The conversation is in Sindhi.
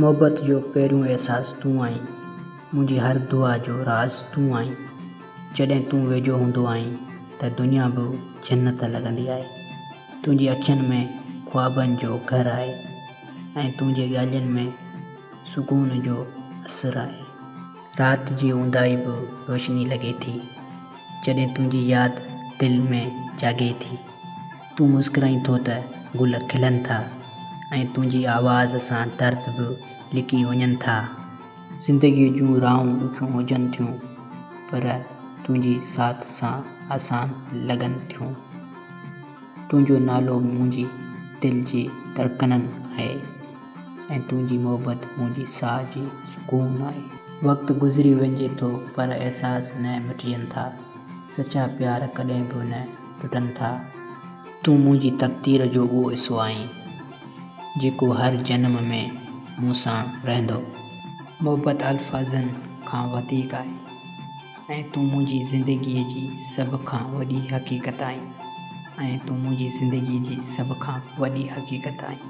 محبت جو پهريون احساس تون آهين، منهنجي هر دعا جو راز تون آهين. جڏهن تون ويجهو هوندو آهين ته دنيا به جنت لڳندي آهي. تنهنجي اکين ۾ خوابن جو گهر آهي ۽ تنهنجي ڳالهين ۾ سڪون جو اثر آهي. رات جي اونداهي به روشني لڳي ٿي، جڏهن تنهنجي ياد دل ۾ جاڳي ٿي. تون مسڪرائين ٿو ته گل کلن ٿا ۽ تنهنجي آواز سان درد به لڪي وڃن ٿا. زندگيء جون راهون ڏکيون هجن ٿيون، پر تنهنجي ساٿ سان آسان لڳن ٿيون. تنهنجو نالو منهنجي دل جي ڌڙڪنن آهي ۽ تنهنجي محبت منهنجي ساهه جي سڪون آهي. وقت گذري وڃي ٿو پر احساس نه مٽجن ٿا. سچا پيار ڪڏهن به نه ٽٽن ٿا. تون منهنجي تقدير جو اهو حصو آهين، جيڪو هر جنم ۾ مون ساڻ رهندو. محبت الفاظن کان وڌيڪ آهي ۽ تون منهنجي زندگيء جي سڀ کان وڏي حقيقت آهين ۽ تون منهنجي زندگيء جي سڀ کان وڏي حقيقت آهين.